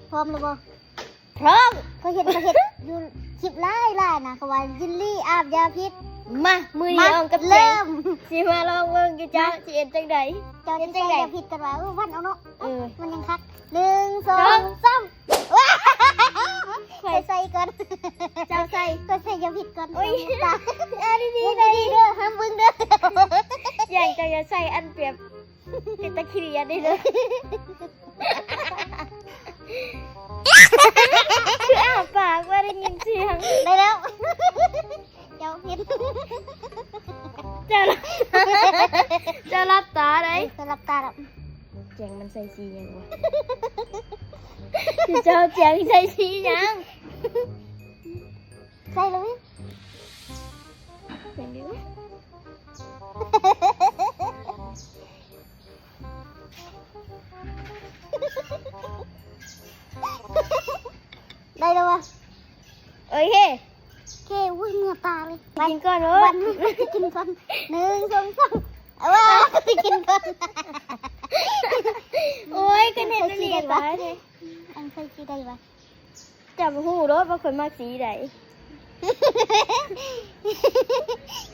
ພ້ອມແລ້ວບໍ່? ພ້ອມ. ຂ້ອຍເຫັນ ຂ້ອຍເຫັນຢູ່ຄລິບຫຼາຍໆນະ ເຂົາວ່າ ຍິນດີອາບຢາພິດ. ມາ ມື້ນີ້ອອງກັບເຈງຊິມາລອງເບິ່ງຢູ່ຈ້າ ຊິເຮັດຈັ່ງໃດ. ເຈົ້າຊິໃສ່ຢາພິດກ່ອນວ່າ ເອີ ວັນເອົາເນາະ. ເອີ ມັນຍັງຄັກ. ໜຶ່ງ ສອງ ສາມ. ຂ້ອຍໃສ່ກ່ອນ. ເຈົ້າໃສ່. ຂ້ອຍໃສ່ຢາພິດກ່ອນ. ໂອ້ຍ ຕາ ເອົາດີໆ ເດີ ເດີ ຫ້າມເບິ່ງເດີ. ຢ່າງເຈົ້າຢ່າໃສ່ອັນແບບ ເປັນຕາຂີ້ເດຍເດີ. ຄືອ້າປາກວ່າໄດ້ຍິນສຽງ. ໄດ້ແລ້ວ. ເຈົ້າຜິດ. ເຈົ້າ ເຈົ້າຫຼັບຕາໄດ໋. ເອີ ຂ້ອຍຫຼັບຕາແລ້ວ. ແຈງມັນໃສ່ສີຫຍັງວະ? ເຈົ້າແຈງໃສ່ສີຫຍັງ? ໃສ່ເລີຍ. ເຫັນຢູ່. ໄດ້ແລ້ວວະ? ໂອເຄ ໂອເຄ. ອຸ້ຍ ເໝື່ອຕາເລີຍ. ໄປກິນກ່ອນເວີ້ຍ. ໄປກິນກ່ອນ. ໜຶ່ງ ສອງ ສາມ. ເອົາວ່າ ໄປກິນກ່ອນ. ໂອ້ຍ ກະເນັດອັນນີ້ ອັນໃສ່ສີໃດວະ? ເຈົ້າບໍ່ຮູ້ໂລດວ່າຂ້ອຍມັກສີໃດ.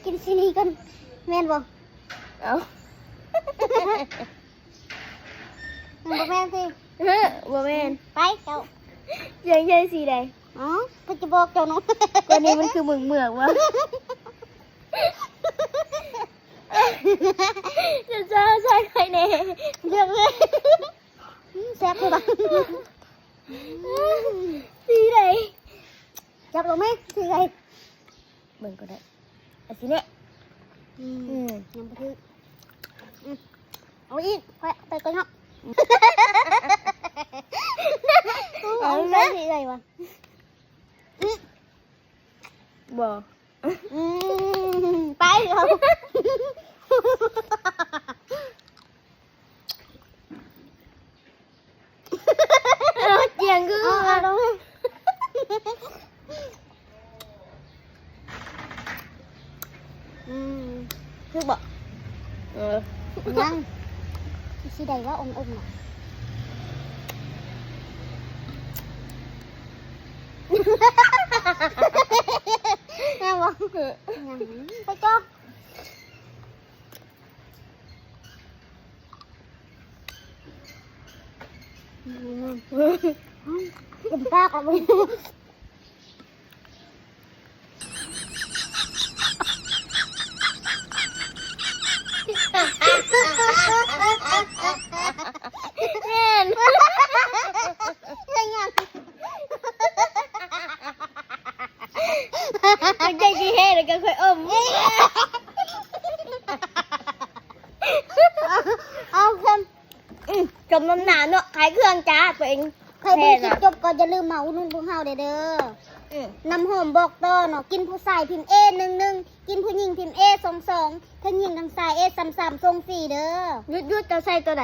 ກິນສີນີ້ກ່ອນ ແມ່ນບໍ່? ເອົ້າ ມັນບໍ່ແມ່ນຕິ? ເອີ ບໍ່ແມ່ນ. ໄປເຈົ້າ. ຢາກໄດ້ສີໃດ? ອໍ ເພິ່ນຈະບອກເຈົ້າເນາະ. ກວ່ານີ້ມັນຄືເໝືອກໆວະ. ເຈົ້າ ເຈົ້າຊ່ອຍຂ້ອຍແດ່. ເລືອກເລີຍ. ອືມ ແຊບຄືກັນ. ອືມ ສີໃດ? ຈັບລົງແມ່ ສີໃດ? ເບິ່ງກໍໄດ້. ເອົາສີນີ້. ອືມ ອືມ ຍັງບໍ່ຖືກ. ອືມ ເອົາອີກ ຂ້ອຍເອົາໄປກ່ອນເນາະ. ເອົາ ເອົາ ເອົາ ສີໃດວະ? ອືມ ບໍ່. ອືມ ໄປເອົາ. ເອົາ ຈຽງຄື ເອົາ ເອົາລົງ. ອືມ ຖືກບໍ່? ເອີ ຍັງ. ສີໃດວະ? ອົມໆນະ. ແມ່ນບໍ່? ຍັງ ໄປຕໍ່. ອືມ ເຕັມປາກແລ້ວ. ແມ່ນ ເຮັດຫຍັງ? ມັນໃຈດີແຮງ ແລ້ວກໍຄ່ອຍອົມ. ເອົາ ເອົາ ເອົາ ອືມ ສົມນ້ຳໜ້າເນາະ ຂາຍເຄື່ອງຈ້າຕົວເອງ. ໃຜເບິ່ງຄລິບຈົບກໍຢ່າລືມມາອຸດໜູນພວກເຮົາແດ່ເດີ. ອືມ ນ້ຳຫອມບອກຕໍ່ເນາະ ກິນຜູ້ຊາຍພິມເອ ໜຶ່ງໜຶ່ງ ກິນຜູ້ຍິງພິມເອ ສອງສອງ ທັງຍິງທັງຊາຍ ເອ ສາມສາມ ສົ່ງຟຣີເດີ. ຢຸດໆ ເຈົ້າໃສ່ຕົວໃດ?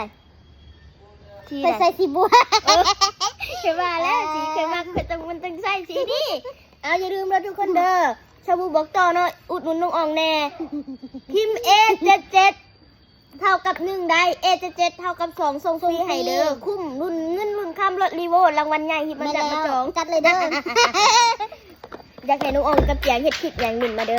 ສີໃດ? ຂ້ອຍໃສ່ສີບົວ. ເອີ ຂ້ອຍວ່າແລ້ວ ສີຂ້ອຍມັກ ຂ້ອຍຕ້ອງ ມັນຕ້ອງໃສ່ສີນີ້. ເອົາ ຢ່າລືມເດີທຸກຄົນເດີ ຊາບູບອກຕໍ່ເນາະ ອຸດໜູນນ້ອງອອງແດ່. ພິມເອ ເຈັດເຈັດ ເທົ່າກັບໜຶ່ງໄດ້ ເອ ເຈັດເຈັດ ເທົ່າກັບສອງ ສົ່ງຟຣີໃຫ້ເດີ. ຄຸ້ມ ລຸ້ນເງິນ ລຸ້ນຄຳ ລົດ ຣີໂວ ລາງວັນໃຫຍ່ ທີ່ມັນຈະມາຈອງ. ຈັດເລີຍເດີ. ຢາກໃຫ້ນ້ອງອອງກັບຈຽງເຮັດຄລິບຫຍັງ ເມັ້ນມາເດີ.